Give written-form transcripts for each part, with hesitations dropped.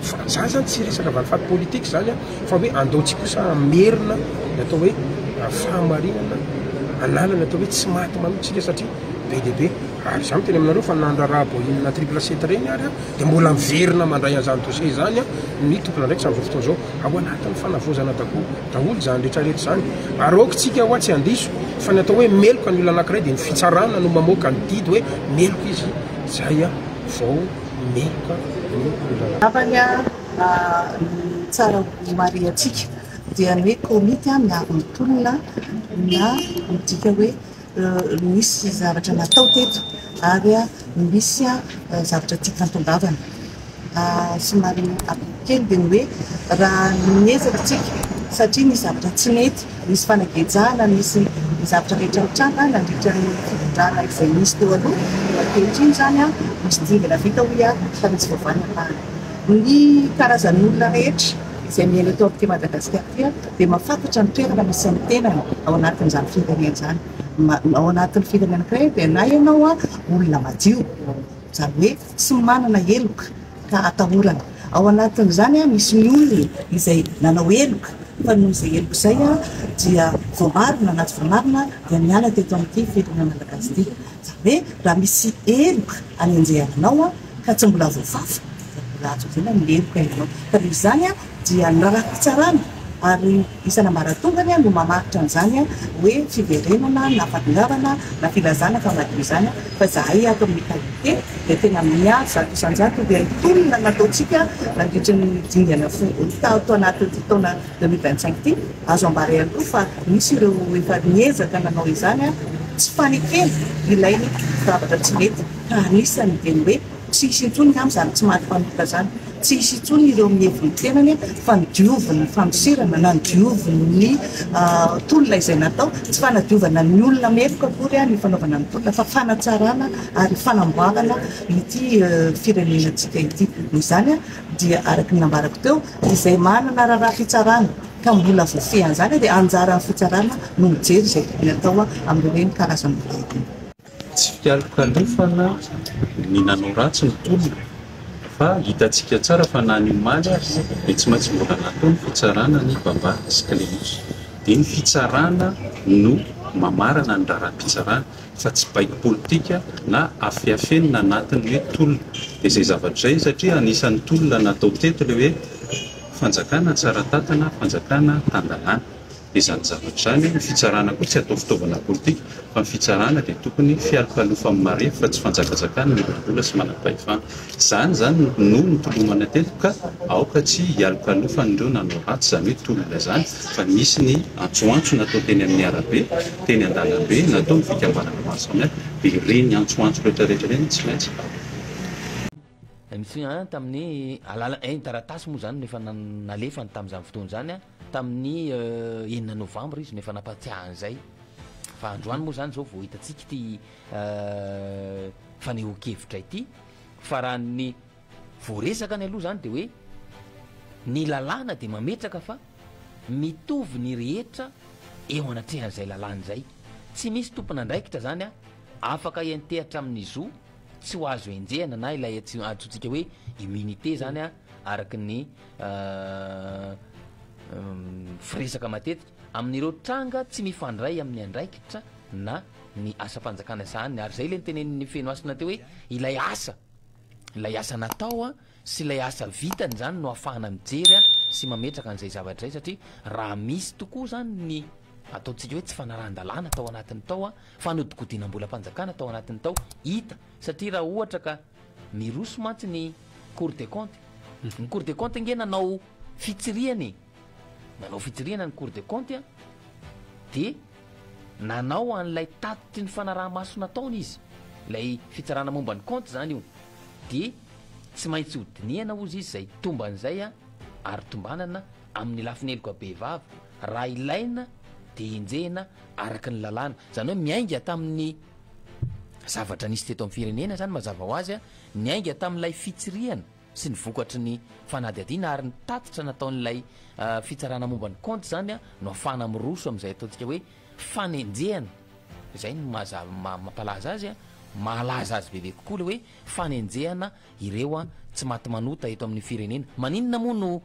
Fa za zany tsy resaka valifaty politika zany an, fa hoe andao tsy kosa hamerina ny atao hoe fahamarinana ananana ny atao hoe tsy maty manota tsika satria be dia be ary za miteny aminareo fa na ny raharaha Boeing triple sept ireny ary an dia mbola miverina mandray an'izany dossier izany an ny tompon'andraikitra amin'izao fotoana izao. Ao anatin'ny fanavaozana daholo daholo izany rehetra rehetra izany ary aoka tsika hoa tsy handiso fa ny atao hoe meloka ny olona anankiray dia ny fitsarana no mamoaka ny didy hoe meloka izy zay an vao meloka ny olona. Angambany ny tsara ho marihantsika dia ny hoe komity miaro ny tolona na midika hoe nisy zavatra natao teto ary misy zavatra tiako hampongavana. Somary ampiako kely dia ny hoe raha niezaka isika satria nisy zavatra tsy nety, nisy fanagejana, nisy ny zavatra rehetra nitranga nandritra ny fitondrana izay nisy teo aloha, ankehitriny izany misy dingana vita hoy aho fa misy vaovao ny ampahany. Ny karazan'olona rehetra izay miaina eto amin'ity Madagasikara ity dia mahafantatra ny toerana misy ny tenany ao anatin'izany firenena izany. Ao anatin'ny firenena anankiray dia na ianao olona madio, izany hoe tsy manana heloka ka atahorana. Ao anatin'izany misy ny olona izay nanao heloka fa noho izay heloka izay dia voamarina na tsy voamarina dia niala teto amin'ity firenena malagasy ity. Izany hoe raha misy heloka anenjehana anao ka tsy mbola voafafa dia mbola azo lazaina meloka ianao. Ka noho izany dia ny raharaham-pitsarana ary isan'ambaratongany no mamaritra an'izany hoe fiverenana na fahatongavana na filazana fa madio izany fa izahay ato amin'ny qualité dia tena miaro 100% ilay tolona nataontsika nandritra ny dingana tato anatin'ity taona 2025 ity. Azo ambara ihany koa fa nisy ireo efa niezaka nanao izany tsy fanekena ilay zavatra tsy mety ka anisany dia ny hoe tsy hisy intsony angamba izany tsy maty mpanota izany, tsy hisy intsony ireo mihevy ny tenany fa nodiovin'ny fandosirana na nodiovin'ny tolona izay natao, tsy fanadiovana ny olona meloka akory ny fanaovana ny tolona fa fanatsarana ary fanamboarana ity firenenantsika ity. Noho izany dia araka ny nambarako teo, izay manana raharaha fitsarana ka mbola voafehy an'izany dia anjaran'ny fitsarana no mijery izay tokony hatao amin'ireny karazan'olona ireny. Tsy fialokalofana ny nanao ratsy ny tolona fa hitantsika tsara fa na ny omaly aza dia tsy maintsy mbola natao ny fitsarana an'i Bamba sy Clémence. Dia ny fitsarana no mamarana ny raharaham-pitsarana fa tsy baiko politika na afeafenina anatin'ny hoe tolona. Dia izay zavatra izay satria anisan'ny tolona natao teto ilay hoe fanjakana tsara tantana, fanjakana tan-dalàna. Dia izany zavatra izany, ny fitsarana koa tsy atao fitaovana politika fa ny fitsarana dia tokony fialokalofan'ny marefo fa tsy fanjakazakan'ny olom-bola sy manam-pahefana. Izany izany no nitolomana teto ka aoka tsy hialokalofan'ireo nanao ratsy izany hoe tolona izany fa nisy ny antsoantso natao teny amin'ny arabe, teny an-dalambe, natao ny fikambanana maro samihafa dia ireny antsoantso rehetra rehetra ireny tsy maintsy. Misy an tamin'ny alala eh ny taratasy moa zany no efa nalefany tamin'izany fotoana izany an, tamin'ny enina novambra izy no efa nampatsiahy an'izay, fa androany moa zany zao vao hitantsika ity fanehoan-kevitra ity, fa raha ny voaresaka any aloha zany de hoe ny lalàna dia mametraka fa mitovy ny rehetra eo anatrehan'izay lalàna izay, tsy misy tompon'andraikitra zany an afaka hiantehatra amin'ny zo tsy ho azo enjehina na ilay antsointsika hoe immunité zany a araka ny firesaka matetika amin'ireo tranga tsy mifandray amin'ny andraikitra na ny asam-panjakana sahaniny ary zay le nitenenin'ny Fenohasina teo hoe ilay asa ilay asa natao a sy ilay asa vitany zany no ahafahana mijery a sy mametraka an'izay zavatra izay satria raha misy tokoa zany ny ataontsika hoe tsy fanarahan-dalàna tao anatiny tao a Fanodikodinam-bolam-panjakana tao anatiny tao hita satria raha ohatra ka miroso mantsy ny cour des comptes, ny cour des comptes ange nanao fitsirihana e, nanao fitsirihana ny cour des comptes an, dia nanao an'ilay tatitry ny fanaraha-maso nataony izy, ilay fitsarana momba ny compte izany io, dia tsy maintsy hodinihana hozy izy izay tomban'izay an, ary tombanana amin'ny lafiny heloka bevava, raha ilaina dia enjehina araka ny lalàna. Izany hoe miainga tamin'ny zavatra nisy teto amin'ny firenena izany mazava ho azy, niainga tamin'ilay fitsirihana sy ny vokatry ny fanadihadiana ary ny tatitra nataon'ilay fitsarana momba ny kaonty izany no ahafahana miroso amin'izay ataontsika hoe fanenjehana, izay no maha mampalaza azy. mahalaza azy bebe kokoa ilay hoe fanenjehana ireo tsy maty manota eto amin'ny firenena. Maninona moa no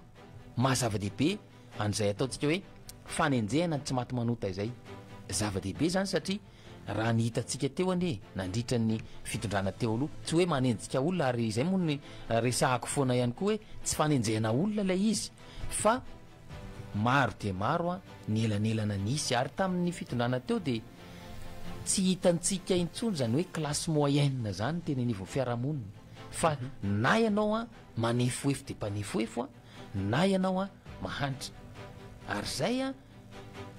maha zava-dehibe an'izay ataontsika hoe fanenjehana ny tsy maty manota izay? Zava-dehibe izany satria raha ny hitantsika teo anie nandritra ny fitondrana teo aloha, tsy hoe manenjika olona ary izay moa ny resahako foana ihany koa hoe tsy fanenjehana olona ilay izy fa Maro dia maro ny elanelana nisy ary tamin'ny fitondrana teo dia tsy hitantsika intsony izany hoe classe moyenne izany teny anivon'ny fiarahamonina fa na ianao manefoefo dia mpanefoefo na ianao mahantra. Ary izay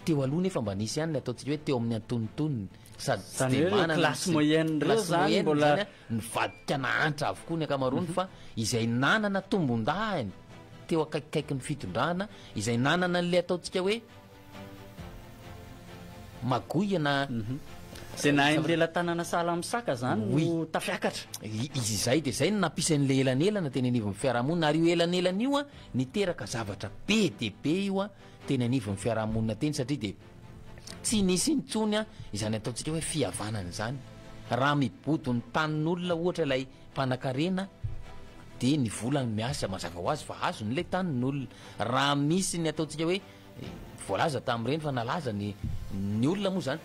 teo aloha nefa mba nisy ihany ny ataontsika hoe teo amin'ny antonontonony sady tsy Izany dia hoe ireo manana classe sy moyenne ireo classe izany moyenne mbola izany nivadika nahantra avokoa ny ankamaroany fa izay nanana tombondahiny teo akaikikaikin'ny fitondrana izay nanana an'ilay ataontsika hoe magoia na Izay nahay ny lela-tanana sahala amin'ny saka izany Oui. no tafiakatra. Izy izay dia izay no nampisy an'ilay elanelana teny anivon'ny fiarahamonina ary io elanelana io an niteraka zavatra be dia be io an teny anivon'ny fiarahamonina teny satria dia tsy nisy intsony an izany ataontsika hoe fihavanana izany. Raha mibodo ny tanin'olona ohatra ilay Mpanakarena dia ny volany miasa mazava ho azy fa azony ilay tanin'olona. Raha misy ny ataontsika hoe voalaza tamin'ireny fa nalaza ny ny olona moa izany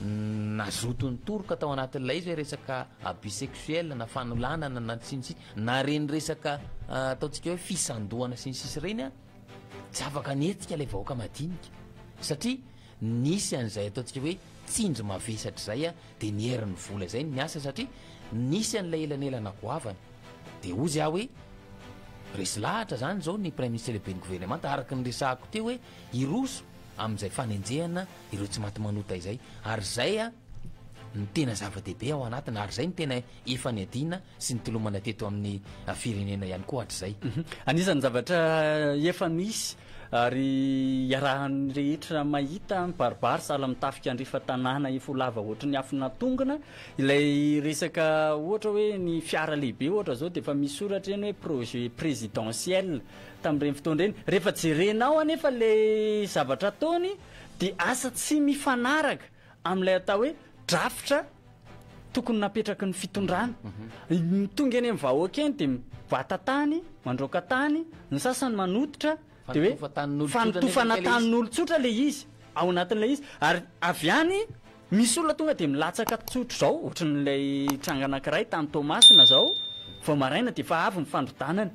nazoto nitoroka tao anatin'ilay izy hoe resaka abus sexuel na fanolanana na sy ny sisa na ireny resaka ataontsika hoe fisandohana sy ny sisa ireny an, tsy afaka nihetsika ilay vahoaka madinika satria nisy an'izay ataontsika hoe tsindry mavesatra izay dia ny herin'ny vola izay no niasa satria nisy an'ilay elanelana goavana. Dia hozy aho hoe resy lahatra izany izao ny Praiminisitra lehiben'ny governemanta araka ny resahako teo hoe hiroso amin'izay fanenjehana ireo tsy maty manota izay ary izay no tena zava-dehibe ao anatiny ary izay no tena efa niadiana sy nitolomana teto amin'ny firenena ihany koa hatrizay. Anisan'ny zavatra efa misy ary iarahan'ny rehetra mahita mibaribary sahala amin'ny tafika andrefan-tanàna efa ho lava ohatry ny afo natongona ilay resaka ohatra hoe ny fiara lehibe ohatra izao dia efa misy soratra eny hoe projet présidentiel tamin'ireny fotoana ireny. Rehefa jerenao anefa ilay zavatra ataony dia asa tsy mifanaraka amin'ilay atao hoe drafitra tokony napetraky ny fitondrana. Ny tonga eny amin'ny vahoaka eny dia mibata tany, mandroaka tany, ny sasany manototra, dia hoe fanotofana tanin'olon-tsotra ilay izy ao anatin'ilay izy. Ary avy any misy olona tonga dia milatsaka tsotra izao, ohatran'ilay tranga anankiray tany Toamasina izao, vao maraina dia efa avy ny fandrodanana.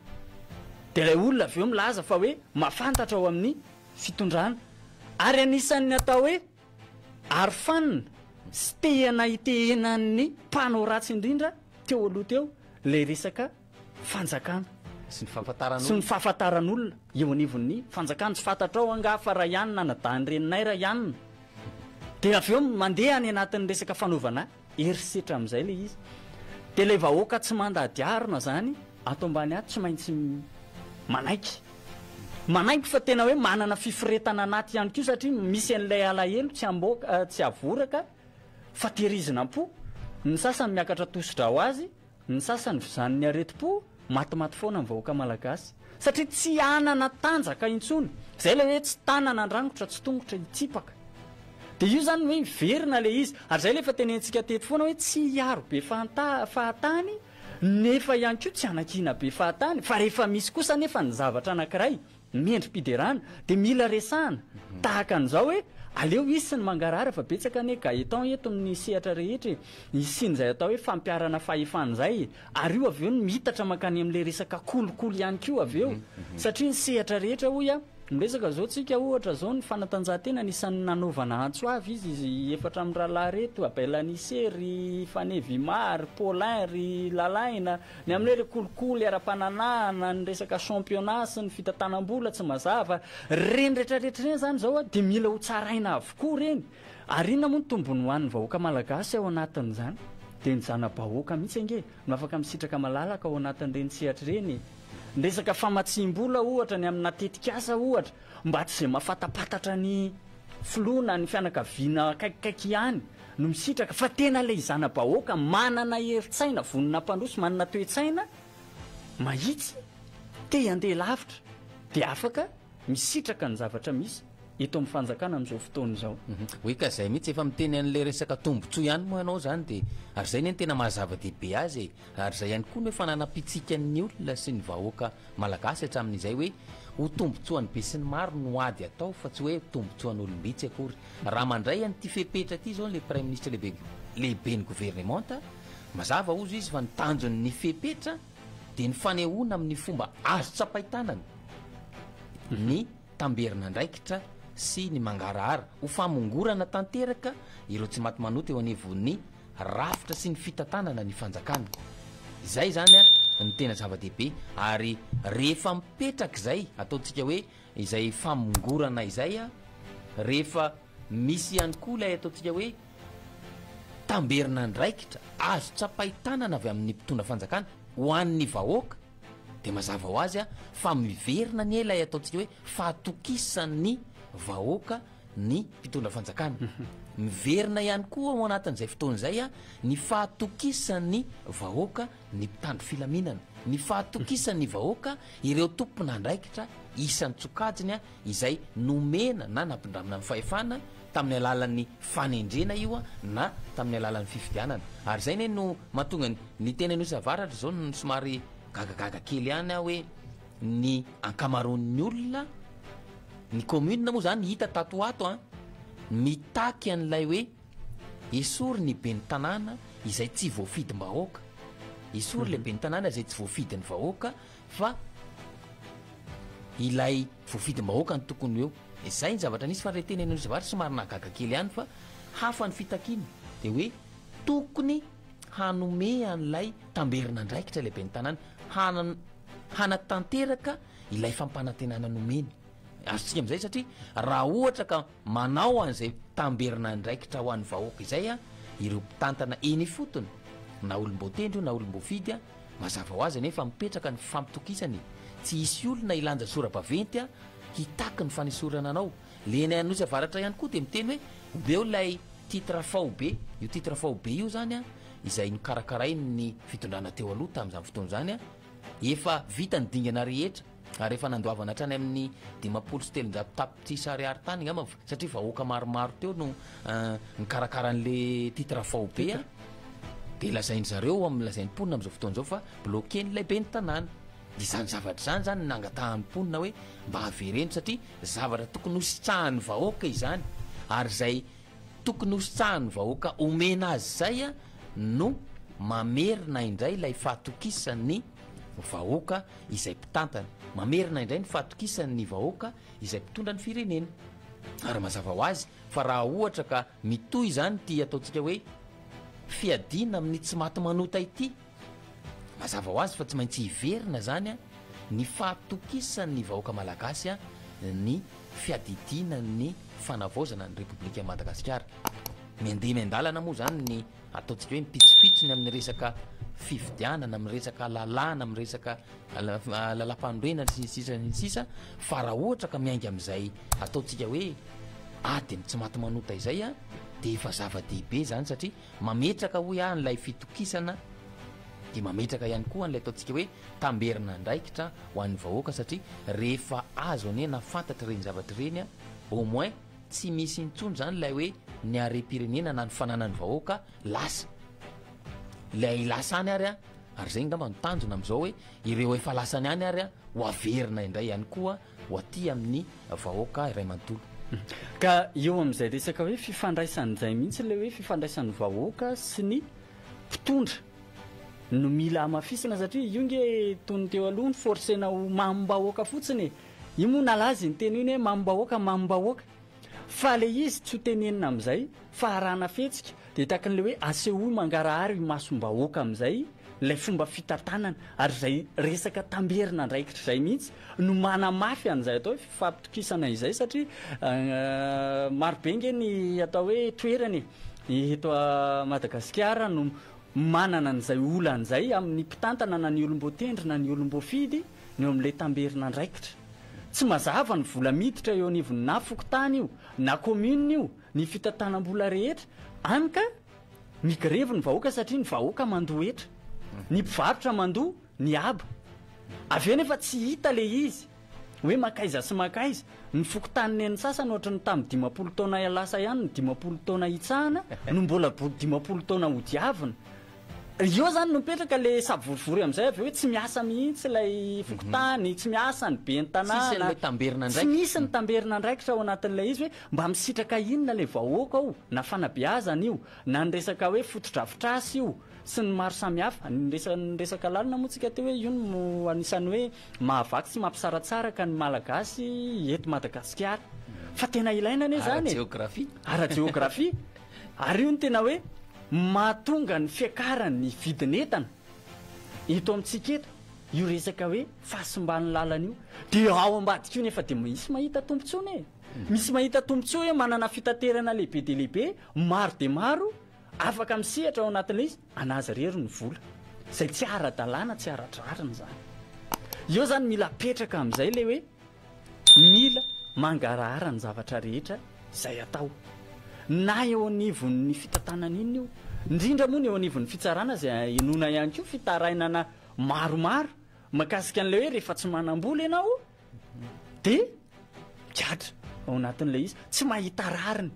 Dia ilay olona avy eo milaza fa hoe mahafantatra ao amin'ny fitondrana. Ary anisan'ny atao hoe Arofanina sy tehina itehenan'ny mpanao ratsy indrindra teo aloha teo ilay resaka fanjakana. Sy ny fahafantaran'olona. Sy ny fahafantaran'olona eo anivon'ny fanjakana. Tsy fantatrao angaha fa Rayanina anadahin'ny reninay Rayanina. Dia avy eo mandeha any anatin'ny resaka fanaovana herisetra amin'izay ilay izy. Dia ilay vahoaka tsy mandady harona izany ato ambany ato tsy maintsy manaiky. Manaiky fa tena hoe manana fiforetana anaty ihany koa satria misy an'ilay alahelo tsy amboaka, tsy avoraka fa tehirizina am-po. Ny sasany miakatra tosi-drà ho azy, Ny sasany vizanin'ny aretim-po, matimaty foana ny vahoaka malagasy. Satria tsy hanana tanjaka intsony. Izay ilay hoe tsy tanana handrangotra, tsy tongotra hitsipaka. Dia io izany ny hoe miverina ilay izy. Ary izay ilay efa tenentsika teto foana hoe tsy hiaro be fahatany, nefa ihany koa tsy hanakiana be fahatany. Fa rehefa misy kosa anefa ny zavatra anankiray mendri-piderana dia mila resahana tahaka an'izao hoe aleo hisy ny mangarahara fa betsaka anie Gaëtan eto amin'ny sehatra rehetra e, hisian'izay atao hoe fampiharana fahefana izay e, ary io avy eo no miitatra mankany amin'ilay resaka kolikoly ihany koa avy eo satria ny sehatra rehetra hoy aho miresaka izao tsika ohatra izao ny fanatanjahantena anisan'ny nanaovana antso avy izy izy efatra amin'ny rahalahy ireto Abel Anissé ry Fanevima ry Paulin ry Lalaina Ny amin'ny hoe kolikoly ara-pananahana, ny resaka championnat sy ny fitantanam-bola tsy mazava, ireny rehetrarehetra ireny izany izao dia mila ho tsaraina avokoa ireny. Ary inona moa ny tombony ho an'ny vahoaka malagasy ao anatin'izany? Dia ny zana-bahoaka mihitsy ange no afaka misitraka malalaka ao anatin'ireny sehatra ireny e! Ny resaka famatsiam-bola ohatra, ny amina tetikasa ohatra, mba tsy izay mahafatapatatra ny filoha na ny fianakaviana akaikikaiky ihany no misitraka fa tena ilay zana-bahoaka manana herin-tsaina, vonona hampandroso, manana toe-tsaina mahitsy, te handeha lavitra dia afaka misitraka ny zavatra misy. eto amin'ny fanjakana amin'izao fotoana izao. Oui ka zay mihitsy, efa miteny an'ilay resaka tombotsoa ihany moa ianao zany dia ary zay anie no tena maha zava-dehibe azy e, ary zay ihany koa no efa nanam-pitsikan'ny olona sy ny vahoaka malagasy hatramin'izay hoe ho tombotsoan'ny besinimaro no ady atao fa tsy hoe tombotsoan'olom-bitsy akory. Raha mandray an'ity fepetra ity izao ilay praiminisitra lehibe lehiben'ny governemanta, mazava hozy izy fa ny tanjon'ny fepetra dia ny fanehoana amin'ny fomba azo tsapain-tanana ny tamberin'andraikitra sy ny mangarahara ho famongorana tanteraka ireo tsy maty manota eo anivon'ny rafitra sy ny fitantanana ny fanjakana. Izay izany no tena zava-dehibe ary rehefa mipetraka izay ataontsika hoe izay famongorana izay, rehefa misy ihany koa ilay ataontsika hoe tamberin'andraikitra azo tsapain-tanana avy amin'ny mpitondra fanjakana ho an'ny vahoaka dia mazava ho azy fa miverina anie ilay ataontsika hoe fahatokisan'ny vahoaka ny mpitondra fanjakana. Miverina ihany koa ao anatin'izay fotoana izay ny fahatokisan'ny vahoaka ny mpitandro filaminana, ny fahatokisan'ny vahoaka ireo tompon'andraikitra isan-tsokajiny izay nomena na nampindramina ny fahefana tamin'ny alalan'ny fanendrena io na tamin'ny alalan'ny fifidianana. Ary izay anie no mahatonga ny teny Anosy Avaratra izao no somary gagagaga kely ihany aho hoe ny ankamaroan'ny olona, ny commune moa izany hita tato ho ato an, mitaky an'ilay hoe esory ny ben'ny tanàna izay tsy voafidim-bahoaka, esory ilay ben'ny tanàna izay tsy voafidin'ny vahoaka fa ilay voafidim-bahoaka no tokony ho eo. Izay ny zavatra nisy fa ilay teny Anosy Avaratra somary nahagaga kely ihany fa hafa ny fitakiana dia hoe tokony hanome an'ilay tamberin'andraikitra ilay ben'ny tanàna, hanan- hanatanteraka ilay fampanantenana nomeny. Azontsika amin'izay satria raha ohatra ka manao an'izay tamberin'andraikitra ho an'ny vahoaka izay ireo mpitantana eny ifotony, na olom-boatendry io na olom-boafidy, mazava ho azy anefa mipetraka ny fifampitokisana e! Tsy hisy olona hilanja sora-baventy hitaky ny fanesorana anao. Le eny Anosy Avaratra ihany koa dia miteny hoe omeo ilay titre faobe, io titre faobe io izany izay nokarakarain'ny fitondrana teo aloha tamin'izany fotoana izany, efa vita ny dingana rehetra ary efa nandoavana hatrany amin'ny 350 tapitrisa ariary tany angamba satria vahoaka maromaro teo no nikarakara an'le titre faobe dia lazain-dry zareo amin'ny lazain'ny mponina amin'izao fotoana izao fa bloquer-n'ilay ben'ny tanàna. Izany zavatra izany izany no nangatahan'ny mponina hoe mba avereno satria zavatra tokony hositsahan'ny vahoaka izany ary izay tokony hositsahan'ny vahoaka omena azy izay no mamerina indray ilay fahatokisan'ny vahoaka izay mpitantana, mamerina indray ny fahatokisan'ny vahoaka izay mpitondra ny firenena. Ary mazava ho azy fa raha ohatra ka mitohy izany ity ataontsika hoe fiadiana amin'ny tsy maty manota ity, Mazava ho azy fa tsy maintsy hiverina izany ny fahatokisan'ny vahoaka malagasy ny fiadidiana ny fanavaozana ny Repoblikan'i Madagasikara. Miandeha miandalana moa izany ny ataontsika hoe ny pitsopitsony amin'ny resaka fifidianana, amin'ny resaka lalàna, amin'ny resaka lalàmpanorenana sy ny sisa sy ny sisa fa raha ohatra ka miainga amin'izay ataontsika hoe ady amin'ny tsy maty manota izay dia efa zava-dehibe izany satria Mametraka hoy aho an'ilay fitokisana dia mametraka ihany koa an'ilay ataontsika hoe tamberin'andraikitra ho an'ny vahoaka satria rehefa azo anie na fantatra ireny zavatra ireny au moins tsy misy intsony izany ilay hoe ny harem-pirenena na ny fananan'ny vahoaka lasa. Ilay lasa any ary ary izay angamba no tanjona amin'izao hoe ireo efa lasany any ary ho averina indray ihany koa ho aty amin'ny vahoaka iray manontolo. Ka eo amin'izay resaka hoe fifandraisana izay mihitsy ilay hoe fifandraisan'ny vahoaka sy ny mpitondra no mila hamafisina satria io nge toy ny teo aloha ny forcena ho mamim-bahoaka fotsiny e! Io moa nalaza iny teny iny hoe mamim-bahoaka mamim-bahoaka. Fa le izy tsy ho tenenina amin'izay fa arahana fihetsika dia takin'ilay hoe asehoy mangarahara imasom-bahoaka amin'izay ilay fomba fitantanana ary izay resaka tamberin'andraikitra izay mihitsy no manamafy an'izay atao hoe fifampitokisana izay satria marobe nge ny atao hoe toerana e eto Madagasikara no manana an'izay olana izay amin'ny mpitantana na ny olom-boatendry na ny olom-boafidy ny eo amin'ilay tamberin'andraikitra. Tsy mazava ny vola miditra eo anivon'ny na fokontany io na commune io, ny fitantanam-bola rehetra, any ka migrevy ny vahoaka satria ny vahoaka mandoa hetra, ny mpivarotra mandoa ny haba. Avy eo nefa tsy hita ilay izy. Hoe mankaiza sy mankaiza. Ny fokontany nen'ny sasany ohatry ny tamin'ny 50 taona lasa ihany ny 50 taona hitsahana no mbola 50 taona hodiavina. Eo zany no mipetraka le savorovoro amin'izay avy eo hoe tsy miasa mihitsy ilay fokontany, tsy miasa ny ben'ny Tsisy tanàna, an'ilay tsy tamberin'andraikitra. misy ny tamberin'andraikitra ao anatin'ilay izy hoe mba misitraka inona ilay vahoaka ao, na fanabeazana io, na ny resaka hoe fotodrafitrasa io, sy ny maro samihafa. Ny resa- ny resaka lalina moa tsika teo hoe io no anisan'ny hoe mahavaky sy mampisaratsaraka ny Malagasy eto Madagasikara. Fa tena ilaina anie izany e! Ara-jeografia. Ara-jeografia. Ary io no tena hoe mahatonga ny fiakaran'ny vidin'entana eto amintsika eto, io resaka hoe fahasimban'ny lalana io. Dia ao ambadika io nefa dia misy mahita tombontsoa anie e! Misy mahita tombontsoa hoe manana fitaterana lehibe dia lehibe, maro dia maro, afaka misehatra ao anatin'ilay izy, an'azy irery ny vola. Izay tsy ara-dalàna, tsy ara-drariny izany. Eo izany mila apetraka amin'izay ilay hoe Mila mangarahara ny zavatra rehetra izay atao. Na eo anivon'ny fitantanana inona io, indrindra moa ny eo anivon'ny fitsarana izay ahenoana ihany koa fitarainana maromaro mahakasika an'ilay hoe rehefa tsy manam-bola ianao dia migadra ao anatin'ilay izy, tsy mahita rariny.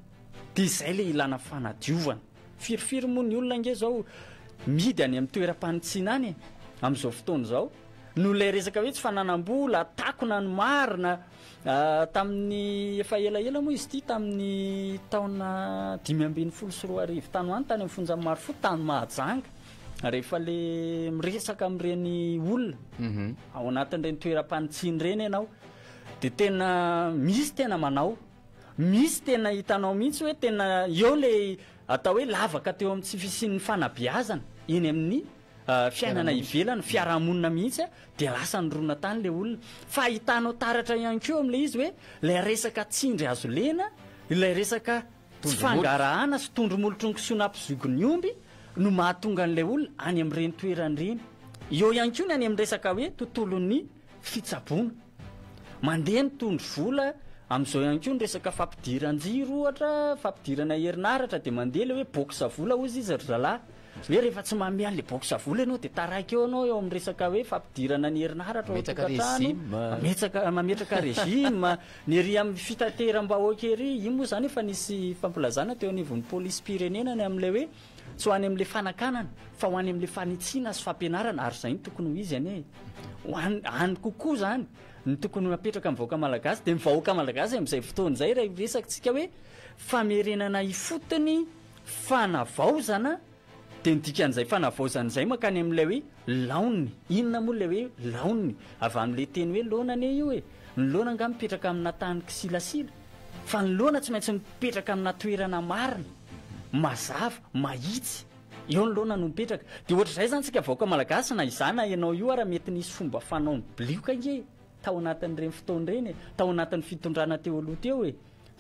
Dia izay ilay ilana fanadiovana. Firifiry moa ny olona ange izao mihidy any amin'ny toeram-panitsiana any e, amin'izao fotoana izao. Noho ilay resaka hoe tsy fananam-bola, takona ny marina, tamin'ny efa elaela moa izy ity, tamin'ny taona 2015 tany ho any, tany amin'ny fonjan'i Marofoto, tany Mahajanga, rehefa le miresaka amin'ireny olona ao anatin'ireny toeram-panitsiana ireny ianao, dia tena misy tena manao, misy tena hitanao mihitsy hoe tena eo ilay atao hoe lavaka teo amin'ny tsy fisian'ny fanabeazana eny amin'ny fiainana ivelany, fiarahamonina mihitsy dia lasa nirona tany ilay olona. Fa ahitanao taratra ihany koa amin'ilay izy hoe ilay resaka tsindry hazo lena, ilay resaka tsy fangarahana sy tondro-molotry ny kisoa nampizogy ny omby no mahatonga an'ilay olona any amin'ireny toerana ireny. Eo ihany koa ny any amin'ny resaka hoe tontolon'ny fitsaboana. Mandeha ny tondro vola, amin'izao ihany koa ny resaka fampidiran-jiro ohatra, fampidirana herinaratra dia mandeha ilay hoe box vola hozy izy ry zalahy. Hoe rehefa tsy manome an'ilay box vola ianao dia taraiky eo ianao eo amin'ny resaka hoe fampidirana ny herinaratra ao Mametraka an-tokantrano, régime. mametraka mametraka régime, ny ery amin'ny fitateram-bahoaka ery, iny moa izany efa nisy fampilazana teo anivon'ny polisim-pirenena ny amin'ilay hoe tsy ho any amin'ilay fanakanana fa ho any amin'ilay fanitsiana sy fampianarana ary izay no tokony ho izy anie e. Ho any any kokoa izany no tokony ho apetraka amin'ny vahoaka malagasy dia ny vahoaka malagasy amin'izay fotoana izay raha hiresaka-tsika hoe famerenana ifotony Fanavaozana, dia ny dikan'izay fanavaozana izay mankany amin'ilay hoe laoniny. Inona moa ilay hoe laoniny? Avy amin'ilay teny hoe laona anie io e! Ny laona angaha mipetraka amina tany kisilasila? Fa ny laona tsy maintsy mipetraka amina toerana marina, mazava, mahitsy. Eo ny laona no mipetraka. Dia ohatr'izay izany isika vahoaka malagasy, na izaho na ianao io ara mety nisy fomba fanao nibilioka ange e! Tao anatin'ireny fotoana ireny e! Tao anatin'ny fitondrana teo aloha teo e!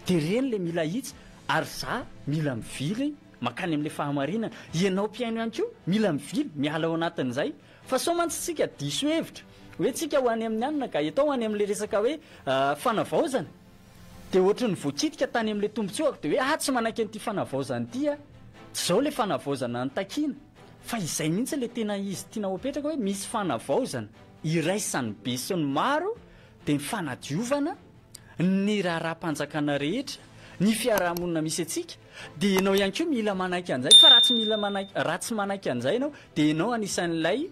Dia ireny le mila ahitsy ary za mila mivily mankany amle fahamarinana, ianao mpihaino ihany koa mila mivily miala ao anatin'izay fa sao mantsy tsika diso hevitra hoe tsika ho any amin'ny anona ka eto ho any amle resaka hoe fanavaozana dia ohatry ny voakitika tany amle tombotsoako dia hoe ah tsy manaiky an'ity fanavaozana ity aho, tsy izao le fanavaozana notakiana fa izay mihitsy le tena izy tiana ho apetraka hoe misy fanavaozana iraisan'ny be sy ny maro dia ny fanadiovana ny raharaham-panjakana rehetra, ny fiarahamonina misy antsika, dia ianao ihany koa mila manaiky an'izay, fa raha tsy mila manaiky, raha tsy manaiky an'izay ianao, dia ianao anisan'ilay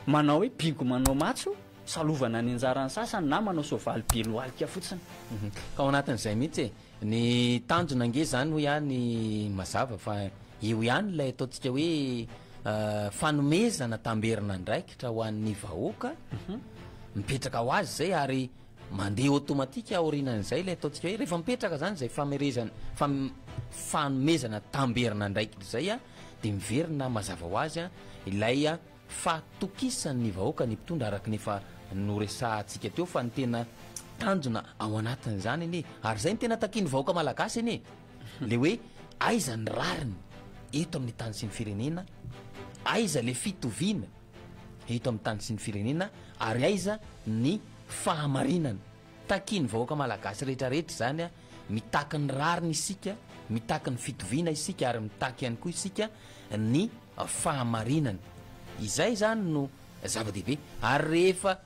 manao hoe bingo manao matso, salovana ny anjaran'ny sasany na manao soavaly be lohalika fotsiny. Ka ao anatin'izay mihitsy e! Ny tanjona ange izany hoy aho ny mazava fa eo ihany ilay ataontsika hoe fanomezana tamberin'andraikitra ho an'ny vahoaka, mipetraka ho azy izay ary mandeha automatique aorianan'izay ilay ataontsika hoe rehefa mipetraka izany izay famerezana fanomezana tamberin'andraikitra izay dia miverina mazava ho azy ilay Fahatokisan'ny vahoaka ny mpitondra araka ny efa noresahantsika teo fa ny tena tanjona ao anatin'izany anie ary izay no tena takian'ny vahoaka malagasy anie le hoe aiza ny rariny eto amin'ny tany sy ny firenena, aiza le fitoviana eto amin'ny tany sy ny firenena ary aiza ny fahamarinana. Takian'ny vahoaka malagasy rehetra rehetra izany, mitaky ny rariny isika, mitaky ny fitoviana isika ary mitaky ihany koa isika ny fahamarinana. Izay izany no zava-dehibe ary rehefa.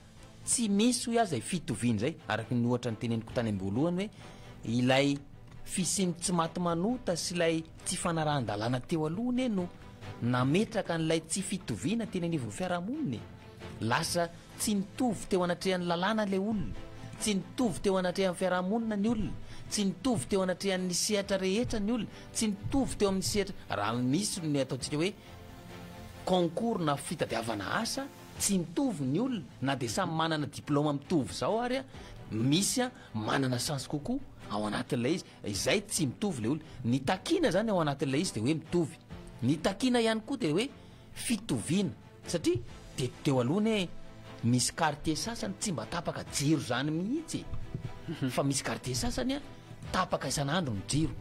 Tsy misy hoy aho izay fitoviana izay, araka ny ohatra noteneniko tany am-boalohany hoe ilay fisian'ny tsy maty manota sy ilay tsy fanarahan-dalàna teo aloha anie no nametraka an'ilay tsy fitoviana teny anivon'ny fiarahamonina e! Lasa tsy nitovy teo anatrehan'ny lalàna ilay olona, tsy nitovy teo anatrehan'ny fiarahamonina ny olona, tsy nitovy teo anatrehan'ny sehatra rehetra ny olona, tsy nitovy teo amin'ny sehatra, raha misy ny ataontsika hoe concours na fitadiavana asa, Tsy mitovy ny olona na dia samy manana diplaoma mitovy izao ary misy manana chance kokoa ao anatin'ilay izy, izay tsy mitovy ilay olona. Ny takiana izany ao anatin'ilay izy dia hoe mitovy. Ny takiana ihany koa dia hoe fitoviana satria dia teo aloha anie misy quartier sasany tsy mba tapaka jiro izany mihitsy e, fa misy quartier sasany tapaka isan'andro ny jiro.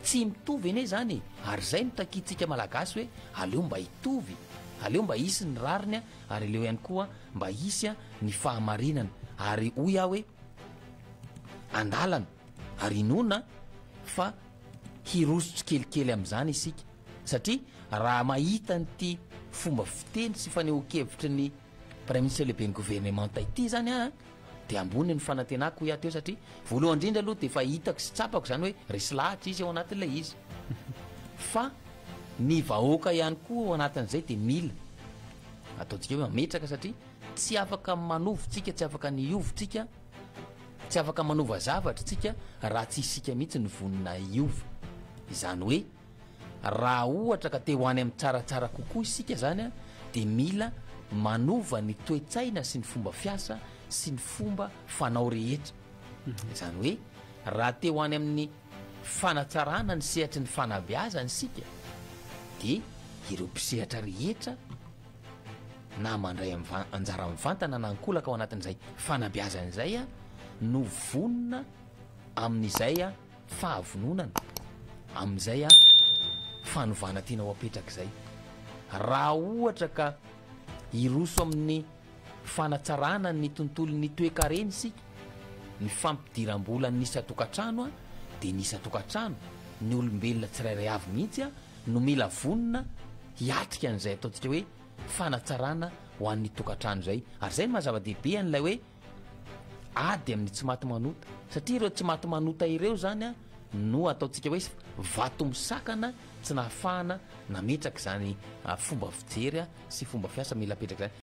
Tsy mitovy anie izany e, ary izay no takiantsika Malagasy hoe aleo mba hitovy. Aleo mba hisy ny rariny ary aleo ihany koa mba hisy ny fahamarinana ary hoy aho hoe andalana ary inoana fa hiroso tsikelikely amin'izany isika satria raha mahita an'ity fomba fiteny sy fanehoan-kevitry ny Praiminisitra lehiben'ny governemanta ity izany aho dia ambony ny fanantenako hoy aho teo satria voalohany indrindra aloha dia efa hitako sy tsapako izany hoe resy lahatra izy ao anatin'ilay izy fa ny vahoaka ihany koa ao anatin'izay dia mila ataontsika hoe mametraka satria tsy afaka manovo tsika, tsy afaka ny hiova tsika, tsy afaka manova zavatra tsika raha tsy isika mihitsy no vonona hiova. Izany hoe Raha ohatra ka te ho any amin'ny tsaratsara kokoa isika izany dia mila manova ny toe-tsaina sy ny fomba fiasa sy ny fomba fanao rehetra. Izany hoe raha te ho any amin'ny fanatsarana ny sehatry ny fanabeazana isika dia ireo mpisehatra rehetra na mandray anjara mivantana na ankolaka ao anatin'izay fanabeazana izay no vonona amin'izay fahavononana amin'izay fanovana tiana ho apetraka izay. Raha ohatra ka hiroso amin'ny fanatsarana ny tontolon'ny toekarena isika, ny fampidiram-bolan'ny isan-tokantrano dia ny isan-tokantrano, ny olombelona tsirairay avy mihitsy no mila vonona hiatrika an'izay ataontsika hoe fanatsarana ho an'ny tokantrano izay. Ary izay no maha zava-dehibe an'ilay hoe ady amin'ny tsy maty manota satria ireo tsy maty manota ireo zany no ataontsika hoe vato misakana tsy nahafahana nametraka izany fomba fijery sy fomba fiasa mila apetraka izany.